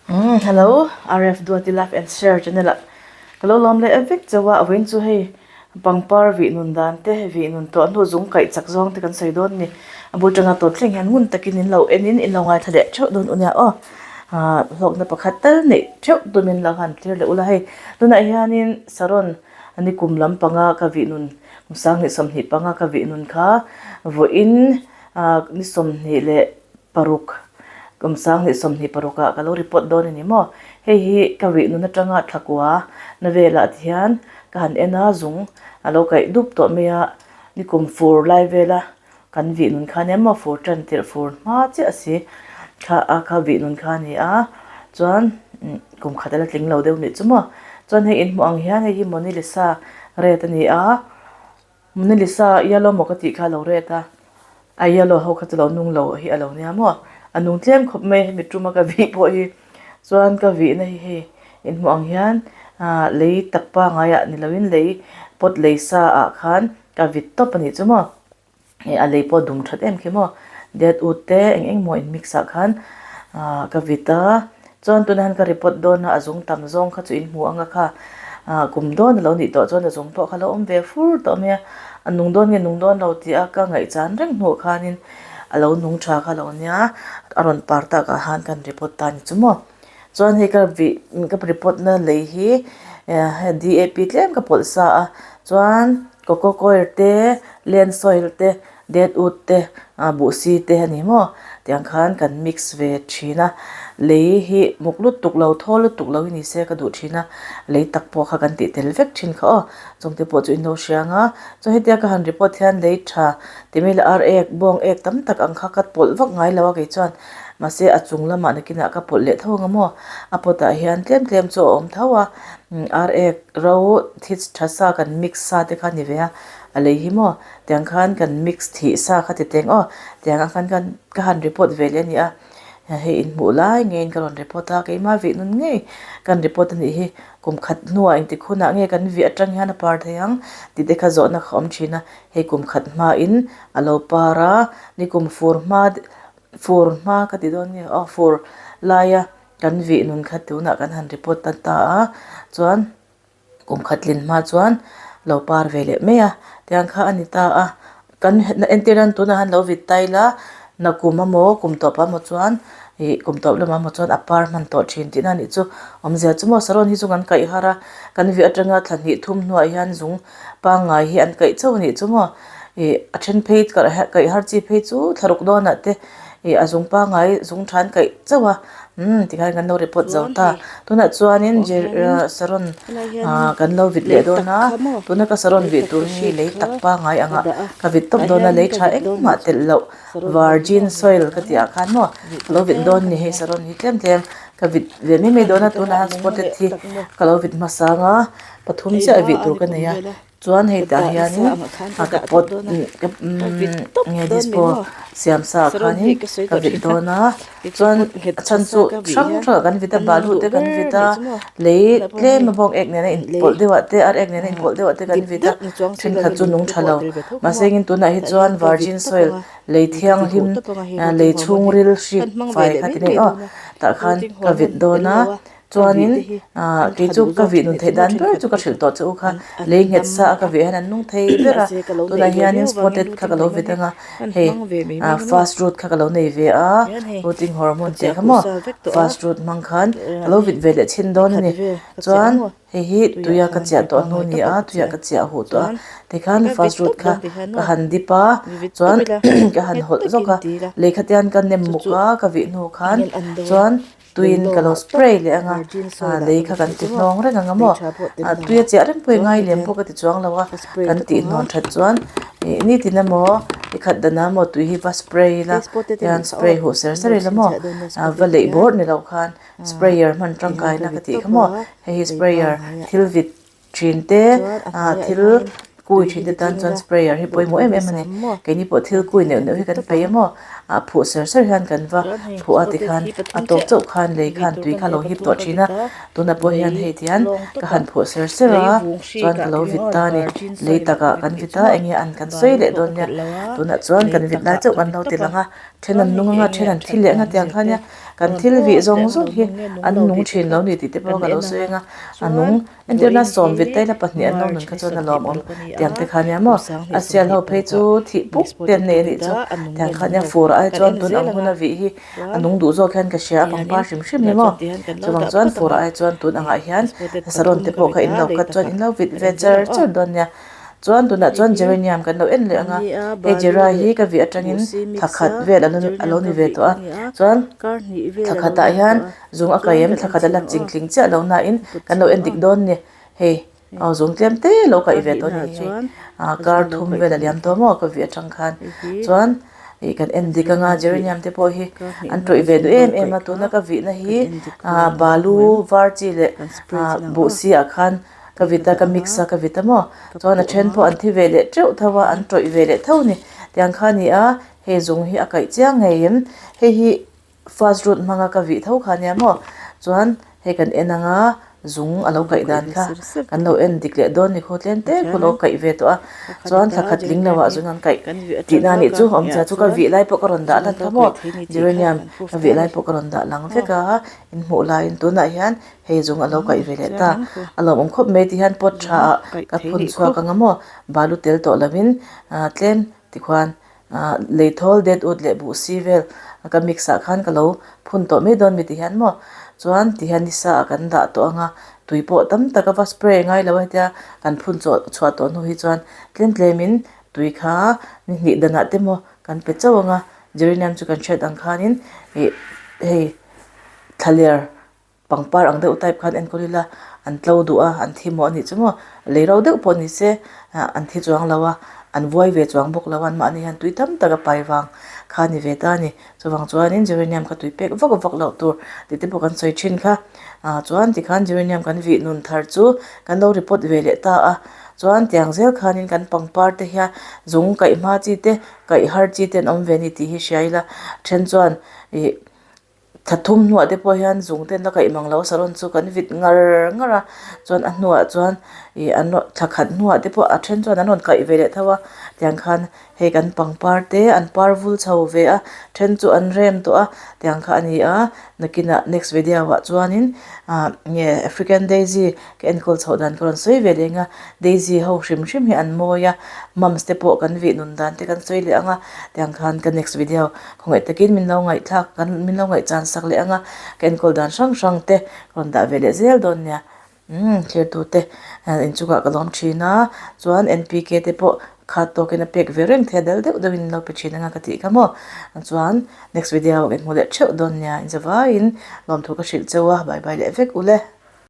Umm hello RF Duati Love and Share channel ah ka lo lawm leh vek chauh a vawiin chu hei pangpar vih nun dan te vih nun tawh hnu zung kaih chak zawng te kan sawi dawn a ni a bul tanga tawp thleng hian ngun takin in lo en in in lo ngaithla leh theuh dawn u nia aw ah hlawkna pakhat tal neih theuh tumin lo han thlir leh ula hei tunah hianin saron ni kum lampanga ka vih nun kum sanghnih 25 ka vih nun kha vawiin ah ni 20 leh paruk kum 2026 ah ka lo report dawn a ni maw hei hi ka vih nun atanga thlakua na velah te hian ka han en a zung a lo kaih dup tawh mai a ni kum fur lai vela kan vih nun kha nia maw fur tan tirh fur hma chiah si kha a kha vih nun kha a ni a chuan kum khat a la tling lo deuh nih chu maw chuan hei inhmuh ang hian hei hi Monalisa red a ni a. Monalisa yellow maw ka tih kha a lo red a, a yellow ho kha chu lo nung lo hi a lo nia maw, a nung tlem khawp mai hemi tuma ka vih pawh hi chuan ka vihna hi hei inhmuh ang hian ah lei tak pangaiah ni loin lei pot lei sa ah khan ka vit tawp a nih chu maw ih a lei pawh a dum that em khi maw dead wood te eng eng maw in mix ah khan ah ka vit a. Chuan tunah hian ka report dawn a, a zung tam zawng kha chu in hmu ang a kha ah kum dawn a lo nih tawh chuan a zung pawh kha lo awm ve fur tawh mai a, a nung dawn nge nung dawn lo tih a ka ngaihchan reng hnuah khanin a lo nung tha kha lo nia a rawn par tak ah khan kan report ta a ni chu maw. Chuan hei ka vih ka report na lei hi eh D_A_P tlem ka pawlh sa a chuan coco coir te land soil te Dead wood te ah buhsi te a ni maw tiang khan kan mix ve thin a lei hi muk lutuk lo thawl lutuk lo hi ni se ka duh thin a lei tak pawh kha kan tih tel vek thin kha aw chung te pawh chu in lo hria ang a chuan hetia ka han report hian lei tha ti mai leh ar ek bawng ek tam tak ang kha ka pawlh vak ngai lo a kei chuan mahse a chung lamah nakinah ka pawlh leh tho ang a maw a pot ah hian tlem tlem chu a awm tho a ar ek ro thi tha sa kan mix sa te kha a ni ve a a lei hi maw. Tiang khan kan mix thih sa kha ti teng aw tiang ang khan khan ka han report ve leh a ni a hei inhmuh lai ngeiin ka rawn report a keimah vih nun ngei kan report a nih hi kum khat hnuah engtik hunah nge kan vih atang hian a par thei ang tih te kha zawhna kha awm thin a hei kum khat hmain a lo par a ni kum fur hma fur hma ka ti dawn nge aw fur laia kan vih nun kha tunah kan han report ta ta a chuan. Kum khat tlin hma chuan lo par ve leh mai a, tiang kha a ni ta a, kan entir hian tunah hian lo vit ta ila nakum emaw kum tawp ah emaw chuan ih kum tawp lamah emaw chuan a par hman tawh thin tihna a nih chu awmzia chu maw saron hi chu kan kaih har a, kan vih atanga thla hnih thum hnuah hian zung pangngai hi an kaih chauh a nih chu maw ih a then phei kaih har chi phei chu thla ruk dawnah te ih a zung pangngai zung tha an kaih chauh a. Umm tikhan kan lo report zo ta tunah chuanin saron ah kan lo vit leh dawn a tuna ka saron vih tur hi lei tak pangngai anga ka vit tawp dawn a lei tha engmah telh loh virgin soil ka tih ah khan maw ka lo vit dawn a ni hei saron hi tlem tlem ka vit ve mai mai dawn a tunah hian spotted hi ka lo vit hmasa ang a pathum chiah vih tur ka nei a. Chuan hei tah hianin a ka pot ka nge dispo siam sa ah khanin ka vit dawn a chuan a chhan chu hrang hrang ah kan vit a balu te kan vit a lei tlem a bawng ek nena inpawlh deuh ah te ar ek nena inpawlh deuh ah te kan vit a thenkhat chu nung tha lo mahse engin tunah hi chuan virgin soil lei thianghlim lei chhungril hrik fai kha ti mai aw tah khan ka vit dawn a. Chuanin ah kei chu ka vih nun theih dan ber chu ka hrilh tawh che u kha lei nghet sa a ka vih hian an nung thei ber a tunah hianin spotted kha ka lo vit ang a hei ah fast root kha ka lo nei ve a rooting hormone tih kha maw fast root hmang khan ka lo vit ve leh chhin dawn a ni chuan hei hi tuia ka chiah tawh hnu a ni a tuiah ka chiah huh tawh a tikhan fast root kha ka han dip a chuan ka han hawlh zawk a lei khatian ka nem muk a ka vih hnu khan chuan. Tuiin ka lo spray leh ang a, ah lei kha kan ti hnawng reng ang a maw, ah tui a chiah reng pawh i ngai lem pawh ka ti chuang lo a, kan tih hnawn that chuan ih nitin emaw i khat danah emaw tui hi va spray ila tihian spray huh ser ser ila maw, ah va leih bawrh ni loh khan sprayer hman tangkai na ka tih kha maw, hei hi sprayer thil vit Thin te ah thil kui thin te tan chuan sprayer hi pawimawh em em a ni keini pawh thil kui neuh neuh hi kan peih a maw ah phuh ser ser hian kan va phuh a tikhan a tawp chauh khan lei khan tui kha a lo hip tawh thin a tunah pawh hian hei tihian ka han phuh ser ser a chuan ka lo vit ta a ni lei takah kan vit a eng nge an kan sawi leh dawn nia tunah chuan kan vit lai chauh kan lo ti lang a then an nung ang a then an thi leh ang a tiang kha nia. Kan thil vih zawng zawng hi an nung thin lo ni tih te pawh ka lo sawi ang a, a nung entirna sawmvit te ila pahnih an lo nun kha chuan a lawmawm tiang te kha nia maw a sial ho phei chu thih puk te an nei a nih chu tiang kha nia fur ah chuan tun ang huna vih hi a nung duh zawk hian ka hria a pangpar hrim hrim ni maw chuvang chuan fur ah chuan tun angah hian saron te pawh kha in lo cut chuan in lo vit ve char char dawn nia. Chuan tunah chuan geranium kan lo en leh ang a, hei gera hi ka vih atangin thla khat vel a lo ni ve tawh a, chuan thla khatah hian zung a kai em thla khat a la ching tling chiah lo nain kan lo en dik dawn a ni, hei aw zung tlem te lo kaih ve tawh a ni hei ah kar thum vel a liam tawh maw ka vih atang khan chuan ih kan en dik ang a geranium te pawh hi an tawih ve duh em em a tuna ka vihna hi ah balu var chi leh ah buh si ah khan. Ka vit a, ka mix a, ka vit a maw? Chuan a then pawh an thi ve leh teuh tho a, an tawih ve leh tho a ni. Tiang kha a ni a, hei zung hi a kaih chiang ngei em? Hei hi fast route hmanga ka vih tho kha a nia maw? Chuan hei kan en ang a, zung a lo kaih dan kha kan lo en dik leh dawn ni khaw tlem te khu lo kaih ve tawh a. Chuan thla khat tling lo ah zung an kaih tihna a nih chu awmzia chu ka vih lai pawh ka rawn dah lan kha maw? Geranium ka vih lai pawh ka rawn dah lang vek a, inhmuh laiin tunah hian Hei zawng a lo kaih ve leh ta. A lawmawm khawp mai ti hian pot tha ah ka phun chhuak ang a maw? Balu tel tawh lovin tlem tikhuan lei thawl det ut leh buh si vel ka mix ah khan ka lo phun tawh mai dawn mi ti hian maw? Chuan ti hian nisa ah kan dah tawh ang a, tui pawh tam tak a va spray ngai lo a hetia kan phun chhuah tawh hnu hi chuan tlem tlem in tui kha ni hnih dan ah te maw kan pe chauh ang a, geranium chu kan hriat ang khanin ih hei thlaler Pangpar ang deuh type khan enkawl ila an tlo duh a, an thi mawh a nih chu maw? Lei ro deuh pawh ni se an thi chuang lo a, an vuai ve chuang bawk lo a, anmahni hian tui tam tak a pai vang kha a ni ve ta a ni. Chuvang chuanin geranium kha tui pek vak vak loh tur tih te pawh kan sawi thin kha. Ah chuan tikhan geranium kan vih nun thar chu kan lo report ve leh ta a, chuan tiang zel khanin kan pangpar te hian zung kaih hma chi te, kaih har chi te an awm ve a ni tih hi hria ila, then chuan ih Thla thum hnuah te pawh hian zung te an la kaih mang lo a salon chu kan vit ngar ngar a chuan a hnuah chuan ih an rawn thla khat hnuah te pawh a then chuan an rawn kaih ve leh tho a tiang khan hei kan pangpar te an par vul chho ve a then chu an rem tawh a tiang kha a ni a nakinah next video ah chuanin ah nge African daisy ka enkawl chhoh dan ka rawn sawi ve leh ang a daisy ho hrim hrim hi an mawi a mums te pawh kan vih nun dan te kan sawi leh ang a tiang khan ka next video Khawngaih takin min lo ngaihthlak kan min lo ngaihchan sak leh ang a, ka enkawl dan hrang hrang te ka rawn dah ve leh zel dawn nia. Umm thlir te inchungah ka lawm thin a, chuan N_P_K te pawh khat tawkin a pek ve reng thei a, dal deuh deuhin min lo pe thin anga ka tih kha maw. Chuan next video ah ka inhmu leh theuh dawn nia, inzavaiin lawmthu ka hrilh cheu a, bye bye leh vek u le.